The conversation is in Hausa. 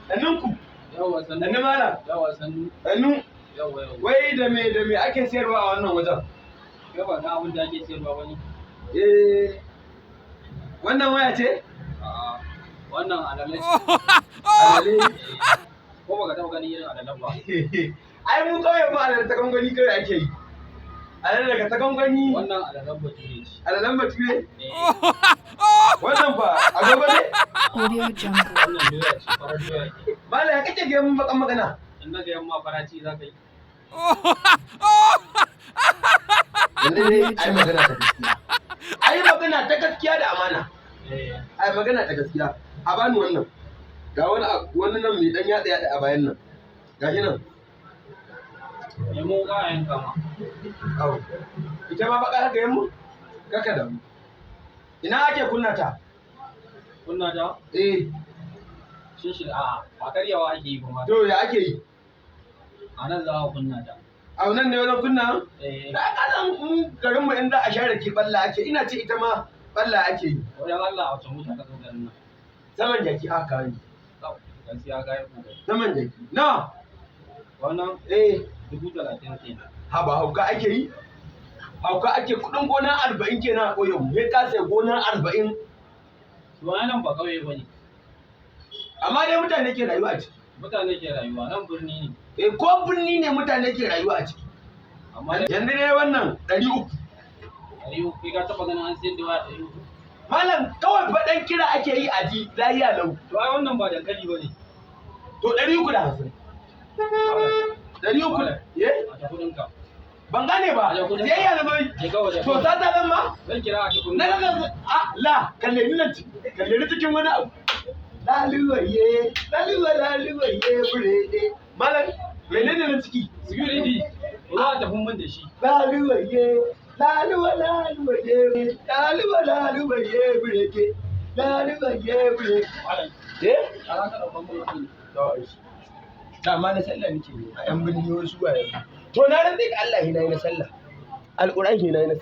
Sannunku. Yawa sannu. Sannu malam. Yawa sannu. Sannu. Yawa yawa. Wai da me ake sayarwa a wannan wajen? Kai ba ga abin da ake sayarwa ba ne? Eh. Wannan waya ce? A'a. Wannan alale ce. Alale. Ko baka taɓa ganin irin alalen ba? Ai mu kawai ba alale ta gwangwani kawai ake yi. Alale daga ta gwangwani. Wannan alalen bature ce. Alalen bature? Eh. Wannan fa agogo ne? Audio Jungle. Wannan doya ce, farar doya ce. Malam, ya kake gaya mun bakan magana? In na ga yamma faraci za ka yi. Yanzu dai ai magana ta gaskiya. Ai magana ta gaskiya da amana. Eh. Ai magana ta gaskiya. A bani wannan. Ga wani wani nan mai dan yatsa yatsa a bayan nan. Gashi nan. Nemo wuƙa a yanka ma. Au. Ita ma baka haka yammu? Kaka da mu. Ina ake kunna ta? Kunna ta? Eh, Shin shi a'a ba karyawa ake yi ba ma. To ya ake yi? A nan za a kunna ta. A nan ne wajen kunna? Eh. Da aka san mu garin mu in za a share ki balla ake. Ina ce ita ma balla ake yi. Wajen Allah, a wace mota ka zo garin nan? Saman jaki aka kawo ni. Kau, gaskiya ka yi kokari. Saman jaki. Na? Wannan Eh, 30,000 kenan. Haba, hauka ake yi? Hauka ake, kudin gona 40 kenan a ƙauyen mu. Sai ka sai gona 40. To ai nan ba ƙauye ba ne. Amma dai mutane ke rayuwa a ciki. Mutane ke rayuwa, nan birni ne. Eh, ko birni ne mutane ke rayuwa a ciki. Amma dai Yanzu dai wannan 300. 300, kai ka taɓa ganin an sayar da waya 300? Malam, kawai faɗan kira ake yi a ji lahiya lau. To ai wannan ba dankali ba ne. To 350. 300. Eh? A ta kuɗinka. Ban gane ba. A kuɗin. Siyayya na zo yi. Je ka waje. To sata zan ma? Zan kira a ta kuɗinka. Na ga a la kalle ni nan kalle ni cikin wani abu. Laluwaye, laluwa laluwaye burede. Malam, menene na ciki? Security. Za a tafi mun da shi. Laluwaye, laluwa laluwaye, laluwa laluwaye burede. Laluwaye burede. Malam, Eh? a za ka ɗaukan mun kuɗi. Dama na sallah nake ne a yan birni wasu waye. To na rantse da Allah hina yi na sallah. Alƙur'an hina yi na sallah.